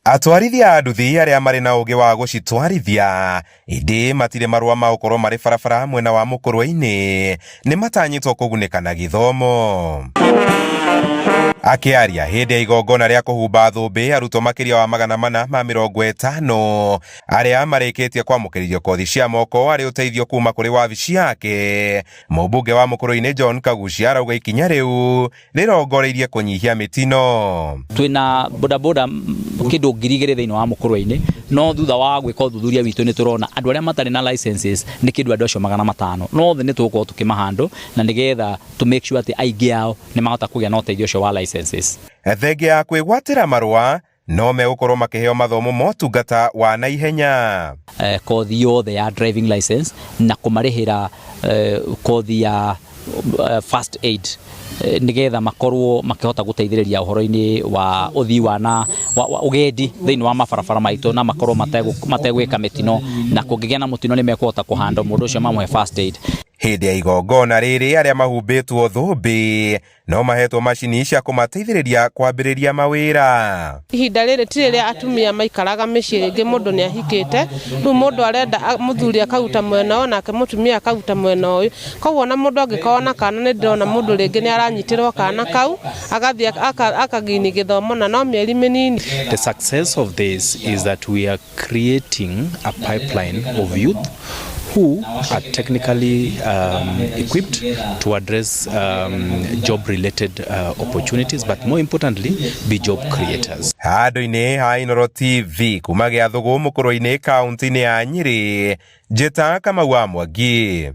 Atwarithia a nduthi arĩa marĩ na ũgĩ wa gũcitwarithia ĩndĩ matirĩ marũa ma gũkorwo marĩ barabara mwena wa Mũkũrwe-inĩ nĩ matanyĩtwo kũgunĩka na gĩthomo. Akĩaria hĩndĩ ya igongona rĩa kũhumba thũmbĩ arutwo makĩria wa 450 arĩa marĩkĩtie kwamũkĩrithio kothi cia moko arĩ ũteithio kuma kũrĩ wabici yake, mũmbunge wa Mũkũrwe-inĩ John Kaguchia arauga ikinya rĩu rĩrongoreirie kũnyihia mĩtino. Twĩna bodaboda kĩndũ 2,000 thĩinĩ wa Mũkũrwe-inĩ, no thutha wa gwĩka ũthuthuria witũ nĩ tũrona andũ arĩa matarĩ na licenses nĩ kĩndũ andũ acio 500, no othe nĩ tũgũkorwo tũkĩmahandle na nĩgetha tũ make sure atĩ aingĩ ao nĩ mahota kũgĩa na ũteithio ũcio wa licenses. Thengia ya kwĩgwatĩra marũa no megũkorwo makĩheo mathomo ma ũtungata wa naihenya. Kothi yothe ya driving license na kũmarĩhĩra kothi ya first aid nĩgetha makorwo makĩhota gũteithĩrĩria ũhoro-inĩ wa ũthii wa na ũgendi thĩinĩ wa mabarabara maitũ na makorwo mategwĩka mĩtino, na kũngĩgĩa na mũtino nĩ mekũhota kũhandle mũndũ ũcio mamũhe first aid. Hĩndĩ ya igongona rĩrĩ arĩa mahumbĩtwo thũmbĩ no mahetwo macini cia kũmateithĩrĩria kwambĩrĩria mawĩra. Ihinda rĩrĩ ti rĩrĩa atumia maikaraga mĩciĩ rĩngĩ mũndũ nĩ ahikĩte, rĩu mũndũ arenda mũthuri akaruta mwena ũyũ nake mũtumia akaruta mwena ũyũ, koguo ona mũndũ angĩkorwo na kana nĩ ndĩrona mũndũ rĩngĩ nĩ aranyitĩrwo kana kau agathiĩ akagini gĩthomo na no mĩeri mĩnini. The success of this is that we are creating a pipeline of youth who are technically equipped to address job-related opportunities, but more importantly, be job creators. Handũ-inĩ ha Inooro TV kuma Gĩathũgũ Mũkũrwe-inĩ kaunti-inĩ ya Nyĩrĩ, Njĩta Kamau wa Mwangi.